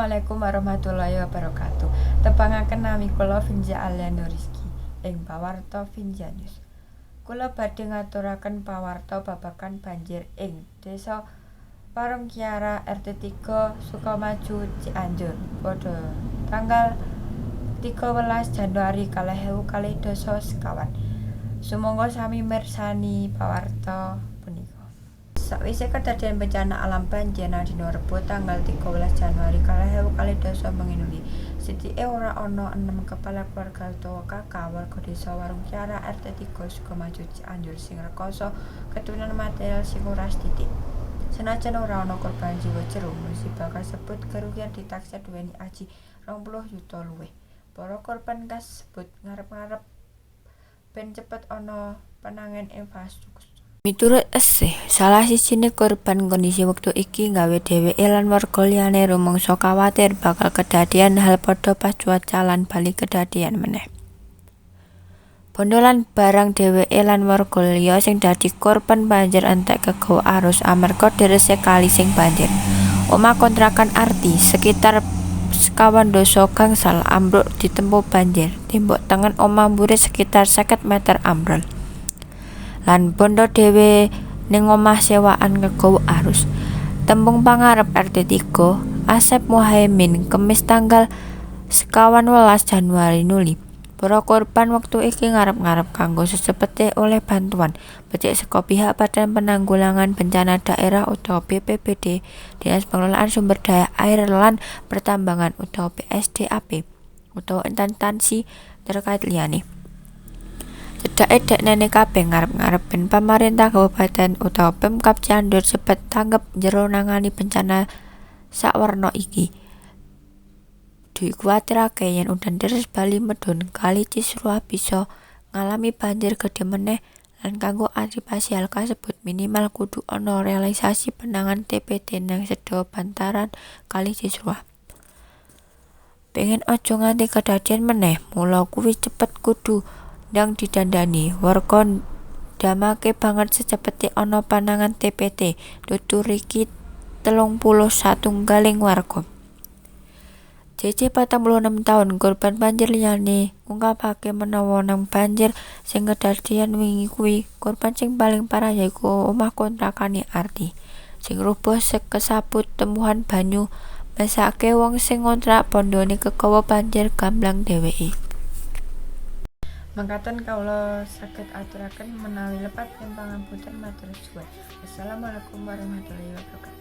Assalamualaikum warahmatullahi wabarakatuh. Tepangaken nami kula Finza Aliando Rizky ing pawarta Finza News. Kula badhe ngaturaken pawarta babagan banjir ing Desa Warungkiara RT 3 Sukamaju, Cianjur padha tanggal 13 Januari 2024. Sumangga sami mirsani pawarta punika. Sakwise kedadian bencana alam banjir nang dina Rebo tanggal 13 Januari 2022 bengi nuli, sithike ora ana 6 kepala keluarga utawa KK warga Desa Warungkiara RT 3 Sukamaju, Cianjur sing rekoso ketunan material sing ora sethithik. Senajan ora ana korban jiwa jero musibah kasebut, kerugian ditaksir duweni aji 20 yuta luwih. Para korban kasebut ngarep-ngarep ben cepet ana penanganan infrastruktur. Miturut Esih, salah sijine korban, kondisi wektu iki gawe dheweke lan warga liyane rumangsa kawatir bakal kedadean hal padha pas cuaca lan bali kedadean meneh. Bondo lan barang dheweke lan warga liya sing dadi korban banjir entek kegawa arus amarga derese kali sing banjir. Omah kontrakan Arti sekitar 25 gangsal ambruk ditempo banjir, tembok tengen omah mburi sekitar 50 meter ambrol. Lan bondo dhewe ning omah sewaan kegawa arus. Tembung pangarep RT 3, Asep Muhaimin, Kemis tanggal 19 Januari nuli. Para korban wektu iki ngarep-ngarep kanggo secepete oleh bantuan becik saka pihak Badan Penanggulangan Bencana Daerah utawa BPBD, Dinas Pengelolaan Sumber Daya Air lan Pertambangan utawa PSDAP, utawa instansi terkait liyane. Cedhake deknene kabeh ngarep-ngarep ben pamarentah kabupaten utawa Pemkab Cianjur cepet tanggep jero nangani bencana sawerna iki. Dikuwatirake yen udan deres bali medhun, Kali Cisruwah bisa ngalami banjir gedhe meneh lan kanggo antisipasi hal kasebut minimal kudu ana realisasi penanganan TPT nang sedaya bantaran Kali Cisruwah. Pengen aja nganti kedadian meneh, mula kuwi cepet kudu ndang didandani. Warga ndamake banget secepete ana pananganan TPT, tutur Riki, 31 warga. JJ, 46 taun, korban banjir liyane, ngungkapake menawa nang banjir sing kedadian wingi kuwi korban sing paling parah yaiku omah kontrakane Arti sing rubuh kesapu tempuhan banyu. Mesake wong sing ngontrak bondone kegawa banjir gamblang dheweke. Mekaten kawula saged aturaken, menawi lepat nyuwun pangapunten, matur suwun. Wassalamualaikum warahmatullahi wabarakatuh.